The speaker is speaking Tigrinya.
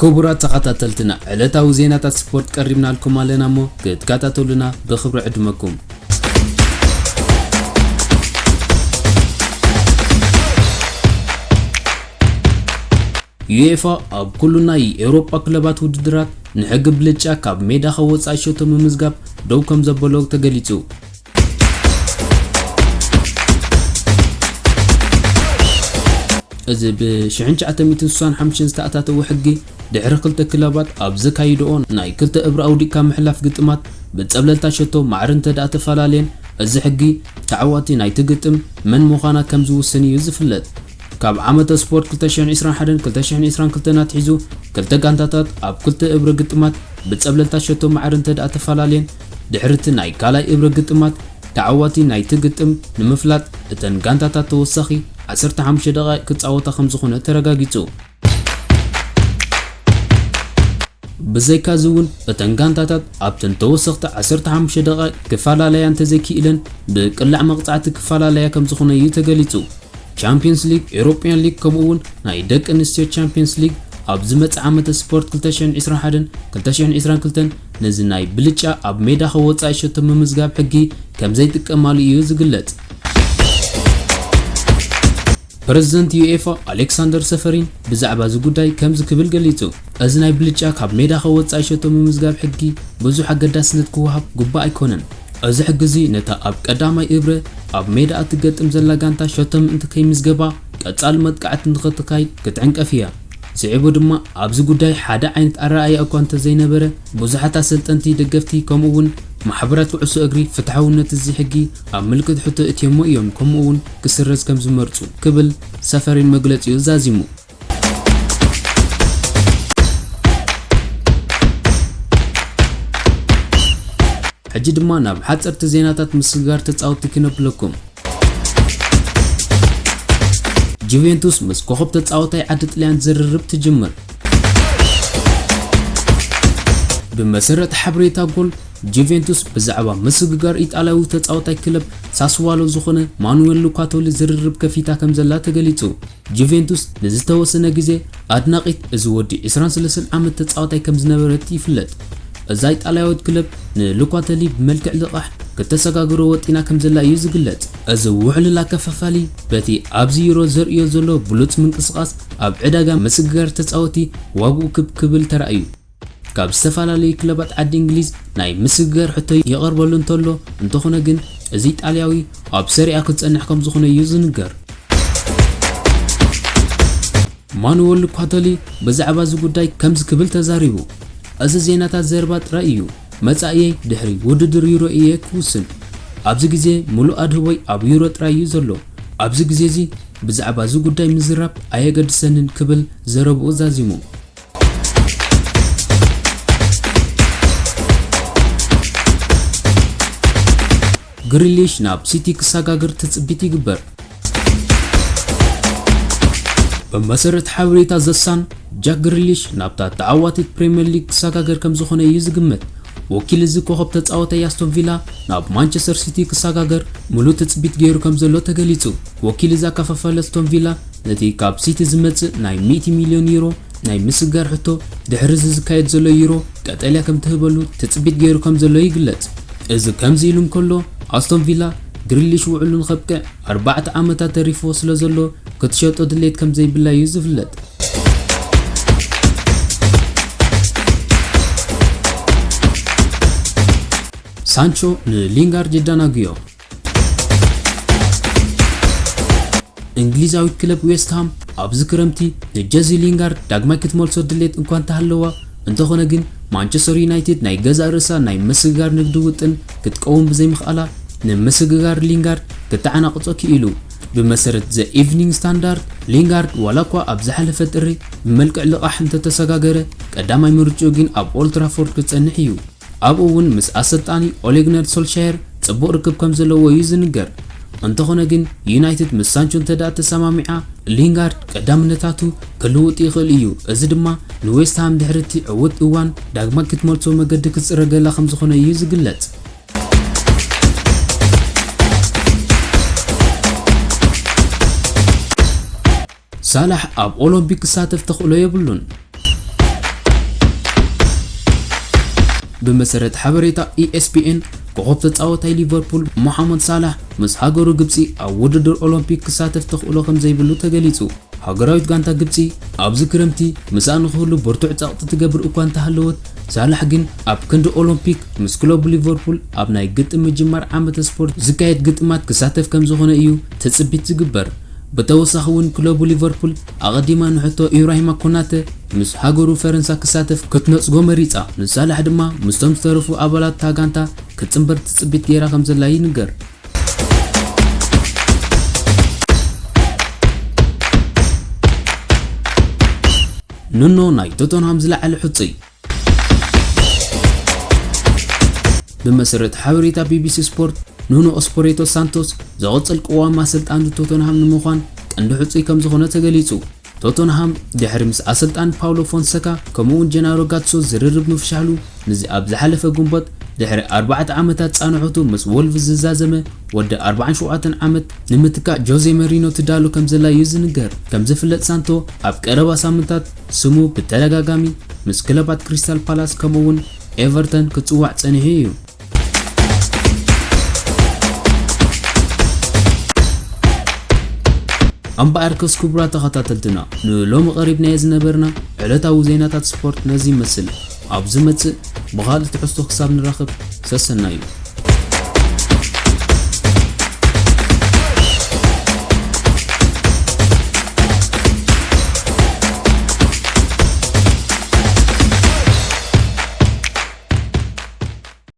ክቡራት ተኸታተልትና፣ ዕለታዊ ዜናታት ስፖርት ቀሪብናልኩም ኣለና እሞ ክትከታተሉና ብኽብሪ ዕድመኩም። ዩኤፋ ኣብ ኩሉ ናይ ኤውሮጳ ክለባት ውድድራት ንሕጊ ብልጫ ካብ ሜዳ ከወጽእ ሸቶ ምምዝጋብ ደው ከም ዘበሎ ተገሊጹ። እዚ ብ ሽሕን ትሽዓተ ሚእትን ስሳን ሓሙሽተን ዝተኣታተወ ሕጊ፣ ድሕሪ ክልተ ክለባት ኣብ ዘካይድኦ ናይ ክልተ እብሪ ኣውዲቕካ ምሕላፍ ግጥማት ብጸብለልታ ሸቶ ማዕረ እንተ ደኣ ተፈላለየን፣ እዚ ሕጊ ተዓዋቲ ናይቲ ግጥም መን ምዃና ከም ዝውስን እዩ ዝፍለጥ። ካብ ዓመተ ስፖርት ክልተ ሽሕን ዕስራን ሓደን ክልተ ሽሕን ዕስራን ክልተን ኣትሒዙ፣ ክልተ ጋንታታት ኣብ ክልተ እብሪ ግጥማት ብጸብለልታ ሸቶ ማዕረ እንተ ደኣ ተፈላለየን፣ ድሕሪ እቲ ናይ ካልኣይ እብሪ ግጥማት ተዓዋቲ ናይቲ ግጥም ንምፍላጥ፣ እተን ጋንታታት ተወሳኺ ዓሰርተ ሓሙሽተ ደቓይቕ ክጻወታ ከም ዝኾነ ተረጋጊጹ። ብዘይካዚ እውን፣ እተን ጋንታታት ኣብተን ተወሰኽቲ ዓሰርተ ሓሙሽተ ደቓይቕ ክፈላለያ እንተዘይክኢለን፣ ብቅላዕ መቕጻዕቲ ክፈላለያ ከም ዝኾነ እዩ ተገሊጹ። ቻምፒየንስ ሊግ፣ ኤውሮፕያን ሊግ፣ ከምኡ እውን ናይ ደቂ ኣንስትዮ ቻምፒየንስ ሊግ ኣብ ዝመጽእ ዓመተ ስፖርት ክልተ ሽሕን ዕስራን ሓደን ክልተ ሽሕን ዕስራን ክልተን ነዚ ናይ ብልጫ ኣብ ሜዳ ከወጻእ ሸቶ ምምዝጋብ ሕጊ ከም ዘይጥቀማሉ እዩ ዝግለጽ። ፕረዚደንት ዩኤፋ ኣሌክሳንደር ሰፈሪን ብዛዕባ እዚ ጉዳይ ከምዚ ክብል ገሊጹ፣ እዚ ናይ ብልጫ ካብ ሜዳ ከወጻእ ሸቶ ምምዝጋብ ሕጊ ብዙሕ ኣገዳስነት ክወሃብ ግቡእ ኣይኮነን። እዚ ሕጊ እዚ ነታ ኣብ ቀዳማይ እብረ ኣብ ሜዳ እትገጥም ዘላ ጋንታ ሸቶ ምእንቲ ከይምዝገባ ቀጻሊ መጥቃዕቲ ንኽትካይድ ክትዕንቀፍ እያ። ስዒቡ ድማ ኣብዚ ጉዳይ ሓደ ዓይነት ኣረኣእያ እኳ እንተዘይነበረ፣ ብዙሓት ኣሰልጠንቲ፣ ደገፍቲ፣ ከምኡ እውን ማሕበራት ኩዕሶ እግሪ ፍትሓውነት እዚ ሕጊ ኣብ ምልክት ሕቶ እትዮሞ እዮም፣ ከምኡ እውን ክስረዝ ከም ዝመርጹ ክብል ሰፈሪን መግለጺኡ ዛዚሙ። ሕጂ ድማ ናብ ሓጸርቲ ዜናታት ምስግጋር ተጻወትቲ ክነብለኩም። ጁቬንቱስ ምስ ኮኸብ ተጻዋታይ ዓዲ ጥልያን ዝርርብ ትጅምር። ብመሰረት ሓበሬታ ጎል፣ ጁቬንቱስ ብዛዕባ ምስግጋር ኢጣልያዊ ተጻዋታይ ክለብ ሳስዋሎ ዝኾነ ማኑዌል ሉካቶሊ ዝርርብ ከፊታ ከም ዘላ ተገሊጹ። ጁቬንቱስ ንዝተወሰነ ግዜ ኣድናቒት እዚ ወዲ ዕስራን ሰለስተን ዓመት ተጻዋታይ ከም ዝነበረት ይፍለጥ። እዛ ኢጣልያዊት ክለብ ንሉካተሊ ብመልክዕ ልቓሕ ክተሰጋግሮ ወጢና ከም ዘላ እዩ ዝግለጽ። እዚ ውዕሉል ኣከፋፋሊ በቲ ኣብዚ ዩሮ ዘርእዮ ዘሎ ብሉጽ ምንቅስቓስ ኣብ ዕዳጋ ምስግጋር ተጻወቲ ዋግኡ ክብ ክብል ተራእዩ። ካብ ዝተፈላለዩ ክለባት ዓዲ እንግሊዝ ናይ ምስግጋር ሕቶ ይቐርበሉ እንተሎ፣ እንተኾነ ግን እዚ ኢጣልያዊ ኣብ ሰሪኣ ክጸንሕ ከም ዝኾነ እዩ ዝንገር። ማኑወል ኳቶሊ ብዛዕባ እዚ ጉዳይ ከምዚ ክብል ተዛሪቡ፣ "እዚ ዜናታት ዘረባ ጥራይ እዩ። መጻኢየይ ድሕሪ ውድድር ዩሮ እየ ክውስን። ኣብዚ ግዜ ምሉእ ኣድህቦይ ኣብ ዩሮ ጥራይ እዩ ዘሎ። ኣብዚ ግዜ እዚ ብዛዕባ እዚ ጉዳይ ምዝራብ ኣየገድሰንን" ክብል ዘረብኡ ዛዚሙ። ግሪሊሽ ናብ ሲቲ ክሰጋገር ትጽቢት ይግበር። ብመሰረት ሓበሬታ ዘሳን፣ ጃክ ግሪሊሽ ናብታ ተዓዋቲት ፕሪምየር ሊግ ክሰጋገር ከም ዝኾነ እዩ ዝግመት። ወኪል እዚ ኮኸብ ተጻዋታይ ኣስቶን ቪላ ናብ ማንቸስተር ሲቲ ክሰጋገር ምሉእ ትጽቢት ገይሩ ከም ዘሎ ተገሊጹ። ወኪል እዚ ኣከፋፋሊ ኣስቶን ቪላ ነቲ ካብ ሲቲ ዝመጽእ ናይ ሚእቲ ሚልዮን ዩሮ ናይ ምስግጋር ሕቶ፣ ድሕሪ እዚ ዝካየድ ዘሎ ዩሮ ቀጠልያ ከም ትህበሉ ትጽቢት ገይሩ ከም ዘሎ ይግለጽ። እዚ ከምዚ ኢሉ እንከሎ፣ ኣስቶን ቪላ ግሪሊሽ ውዕሉ ንኸብቅዕ ኣርባዕተ ዓመታት ተሪፍዎ ስለ ዘሎ፣ ክትሸጦ ድሌት ከም ዘይብላ እዩ ዝፍለጥ። ሳንቾ ንሊንጋርድ ይደናግዮ። እንግሊዛዊት ክለብ ዌስት ሃም ኣብዚ ክረምቲ ንጀዚ ሊንጋርድ ዳግማይ ክትመልሶ ድሌት እንኳ እንተሃለዋ፣ እንተኾነ ግን ማንቸስተር ዩናይትድ ናይ ገዛእ ርእሳ ናይ ምስግጋር ንግዲ ውጥን ክትቀውም ብዘይምኽኣላ፣ ንምስግጋር ሊንጋርድ ክተዓናቕጾ ክኢሉ። ብመሰረት ዘ ኢቭኒንግ ስታንዳርድ፣ ሊንጋርድ ዋላ እኳ ኣብ ዝሓለፈ ጥሪ ብመልክዕ ልቓሕ እንተተሰጋገረ፣ ቀዳማይ ምርጭኡ ግን ኣብ ኦልድ ትራፎርድ ክጸንሕ እዩ። ኣብኡ እውን ምስ ኣሰልጣኒ ኦሌ ጉነር ሶልሻየር ጽቡቕ ርክብ ከም ዘለዎ እዩ ዝንገር። እንተኾነ ግን፣ ዩናይትድ ምስ ሳንቾ እንተ ደኣ ተሰማሚዓ፣ ሊንጋርድ ቀዳምነታቱ ክልውጥ ይኽእል እዩ። እዚ ድማ ንዌስት ሃም ድሕሪ እቲ ዕዉት እዋን ዳግማይ ክትመልሶ መገዲ ክጽረገላ ከም ዝኾነ እዩ ዝግለጽ። ሳላሕ ኣብ ኦሎምፒክ ክሳተፍ ተኽእሎ የብሉን። ብመሰረት ሓበሬታ E S P N፣ ኮኸብ ተጻዋታይ ሊቨርፑል ሞሓመድ ሳላሕ ምስ ሃገሩ ግብጺ ኣብ ውድድር ኦሎምፒክ ክሳተፍ ተኽእሎ ከም ዘይብሉ ተገሊጹ። ሃገራዊት ጋንታ ግብጺ ኣብዚ ክረምቲ ምስኣ ንኽህሉ ብርቱዕ ጸቕጢ ትገብር እኳ እንተሃለወት፣ ሳላሕ ግን ኣብ ክንዲ ኦሎምፒክ ምስ ክለቡ ሊቨርፑል ኣብ ናይ ግጥም ምጅማር ዓመተ ስፖርት ዝካየድ ግጥማት ክሳተፍ ከም ዝኾነ እዩ ትጽቢት ዝግበር። ብተወሳኺ እውን ክለቡ ሊቨርፑል ኣቐዲማ ንሕቶ ኢብራሂማ ኮናተ ምስ ሃገሩ ፈረንሳ ክሳተፍ ክትነጽጎ መሪጻ። ንሳላሕ ድማ ምስቶም ዝተረፉ ኣባላት እታ ጋንታ ክትጽንበር ትጽቢት ገይራ ከም ዘላ ይንገር። ኑኖ ናይ ቶተንሃም ዝለዓለ ሕጹይ። ብመሰረት ሓበሬታ ቢቢሲ ስፖርት፣ ኑኖ ኦስፖሬቶ ሳንቶስ ዝቕጽል ቀዋሚ ኣሰልጣኒ ቶተንሃም ንምዃን ቀንዲ ሕጹይ ከም ዝኾነ ተገሊጹ። ቶተንሃም ድሕሪ ምስ ኣሰልጣኒ ፓውሎ ፎንሰካ ከምኡውን ጀናሮ ጋትሶ ዝርርብ ምፍሻሉ፣ ነዚ ኣብ ዝሓለፈ ግንቦት ድሕሪ ኣርባዕተ ዓመታት ጻንሖቱ ምስ ወልቭስ ዝዛዘመ ወዲ ኣርባዓን ሸውዓተን ዓመት ንምትካእ ጆዜ መሪኖ ትዳሎ ከም ዘላ እዩ ዝንገር። ከም ዝፍለጥ ሳንቶ ኣብ ቀረባ ሳምንታት ስሙ ብተደጋጋሚ ምስ ክለባት ክሪስታል ፓላስ ከምኡውን ኤቨርተን ክጽዋዕ ጸኒሑ እዩ። እምበኣርከስ ክቡራት ተኸታተልትና፣ ንሎሚ ቀሪብናዮ ዝነበርና ዕለታዊ ዜናታት ስፖርት ነዚ ይመስል። ኣብ ዝመጽእ ብኻልእ ትሕዝቶ ክሳብ ንራኸብ፣ ሰሰናዩ።